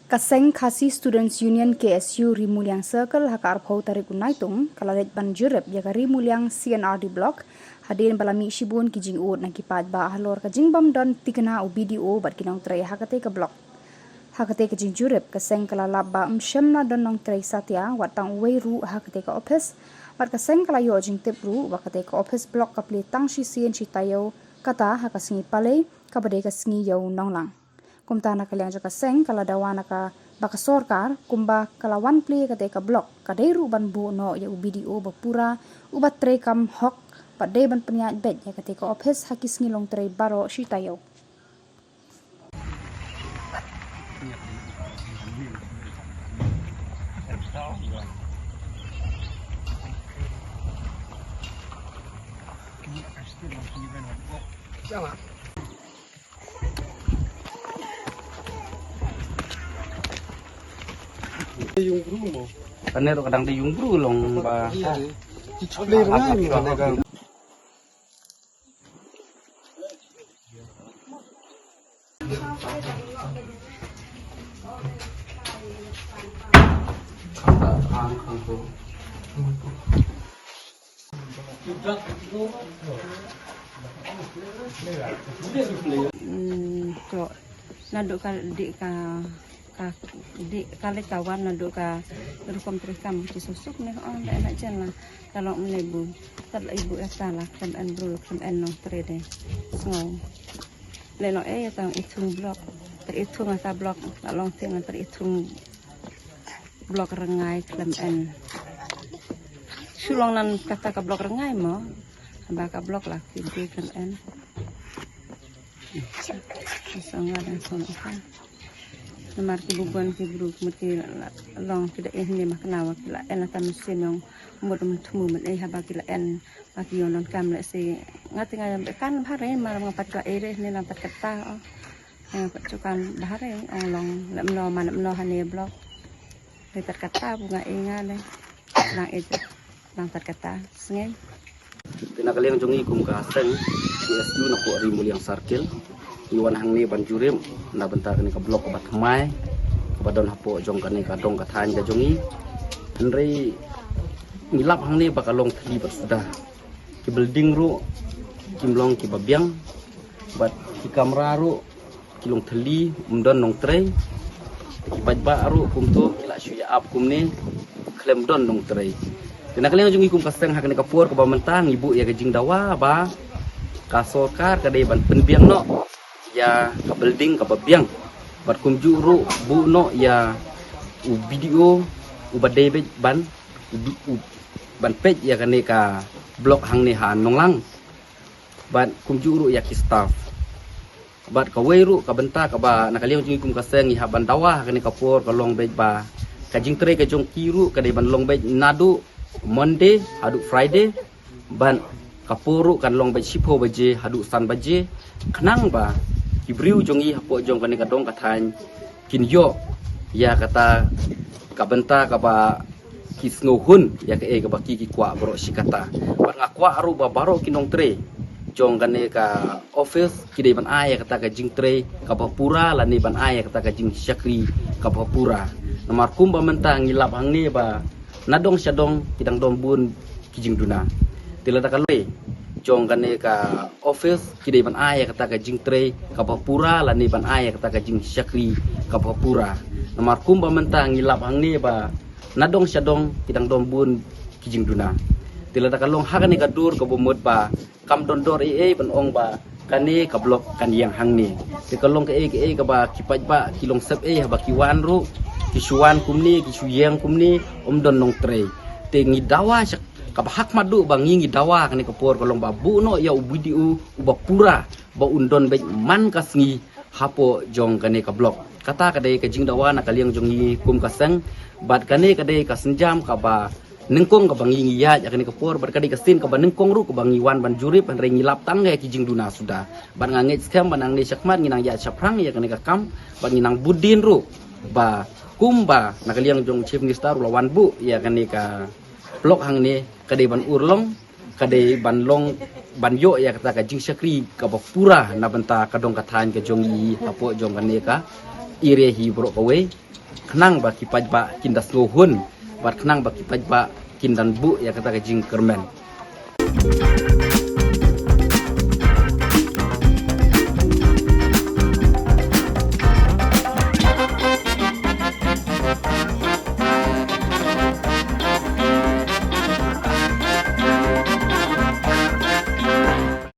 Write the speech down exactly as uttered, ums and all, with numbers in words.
Ka seng Khasi Students Union K S U Ri Muliang Circle ha ka arphew tarik u Naitung ka la leit ban jurip ïa ka Ri Muliang C and R D Block hadien ba la mih shibun ki jingud na ki paidbah halor ka jingbym don thikna u B D O bad ki nongtrei ha katei ka block. Ha katei ka jingjurip ka seng ka la lap ba ym shym la don nongtrei satia wat tang uwei ruh ha katei ka ophis. Bad ka seng ka la ïoh jingtip ruh ba katei ka ophis block ka plie tang shisien shi taïew, kata ha ka sngi Palei kaba dei ka sngi ïew Nonglang. Kumta na ka liang jong ka seng ka la dawa na ka ba ka sorkar kumba ka la wan plie katei ka block ka dei ruh ban buh noh ïa u B D O ba pura, uba trei kam hok, bad dei ban pynïaid beit ïa katei ka ophis ha ki sngi longtrei baroh shi taïew. Kane ruh ka dang dei yung bru long ba. Hmm, to, naduh ka dei ka, ka dei ka leit ka wan, naduh ka rukom trei kam ki susuk ne, oh, da na chen la ka long mle bu. Tad la ibu esta la khlem en bru, khlem en nongtrei de. Sngew. Le long e tang i thung block. Ter i thung ata block, la long thing ter i thung block rngai khlem en. Shu long nan kata ka block rngai mo. Ba ka block la ki dei khlem en. Song la dang song ka. Namar ki bubon ki bru mut ki la long ki da eh ne ma kna wa ki la en ata machine yong mut mut thmu mut eh haba ki la en. Ba ki ïoh donkam lehse nga te nga kan bha re, mar nga pat ka ei re ne, nga pat kata, oh. Nga pat ka kan bha re, ong long lem no man lem no hane block. Ne pat kata bu nga ei nga le. Lang ei lang pat kata. Sngei. Te na ka liang jong ngi kum ka seng C S U na pdeng Ri Muliang Circle, ngi wan hangne ban jurip na bynta kane ka block kaba thymmai kaba don hapoh jong kane ka dong ka thaiñ ka jong ngi. Hynrei ngi lap hangne ba ka long thylli bad suda. Ki building ruh kim long kiba biang, bad ki kamra ruh ki long thylli, ym don nongtrei. Ki paidbah ruh kumto ki la shu ïa ap kumne khlem don nongtrei. Te na ka liang jong ngi kum ka seng ha kane ka por kaba mynta ngi buh ïa ka jingdawa ba ka sorkar ka dei ban pynbiang noh ïa ka building kaba biang. Bad kumjuh ruh buh noh ïa u B D O uba dei beit ban, u, u, ban peit ïa kane ka block hangne ha Nonglang. Bad kumjuh ruh ïa ki staff. Bad kawei ruh ka bynta kaba na ka liang jong ngi kum ka seng ngi hap ban dawa ha kane ka por ka long beit ba ka jingtrei ka jong ki ruh ka dei ban long beit naduh Monday haduh Friday. Bad ka por ruh kan long beit shiphew baje haduh san baje. Khnang ba ki briew jong ngi hapoh jong kane ka dong ka thaiñ kin ïoh ïa kata ka bynta kaba ki sngewhun ïa kaei kaba ki ki kwah baroh shi katta. Bad nga kwah ruh ba baroh ki nongtrei jong kane ka office ki dei ban ai ïa kata ka jingtrei kaba pura lane ban ai ïa kata ka jingshakri kaba pura. Namar kumba mynta ngi lap hangne ba na dong sha dong ki dang don bun ki jingduna. Te lada ka long jong kane ka office ki dei ban ai ïa kata ka jingtrei kaba pura lane ban ai ïa kata ka jingshakri kaba pura. Namar kumba mynta ngi lap hangne ba na dong sha dong ki dang don bun ki jingduna. Te lada ka long ha kane ka dur kaba mut ba kam don dor ei ei ban ong ba kane ka block kan ïeng hangne. Te ka long kaei kaei kaba ki paidbah ki long sep ei haba ki wan ruh ki shu wan kumne ki shu ïeng kumne, ym don nongtrei. Te ngi dawa sha kaba ha khmat duh ba ngi ngi dawa kane ka por ka long ba buh noh ïa u B D O uba pura ba un don beit man ka sngi hapoh jong kane ka block. Kata ka dei ka jingdawa na ka liang jong ngi kum ka seng. Bad kane ka dei ka sienjam kaba nyngkong kaba ngi ngi ïaid ha kane ka por, bad ka dei ka sien kaba nyngkong ruh kaba ngi wan ban jurip, hynrei ngi lap tang ïa ki jingduna suda. Bad nga ngeit skhem ba nangne shakhmat ngi nang ïaid shaphrang ïa kane ka kam, bad ngi nang bud dien ruh ba kumba na ka liang jong Chief Minister u la wan buh ïa kane ka block hangne ka dei ban urlong, ka dei ban long ban ïoh ïa kata ka jingshakri kaba pura na bynta ka dong ka thaiñ ka jong ngi hapoh jong kane ka area hi baroh kawei, khnang ba ki paidbah kin da sngewhun bad khnang ba ki paidbah kin da buh ïa kata ka jingkyrmen.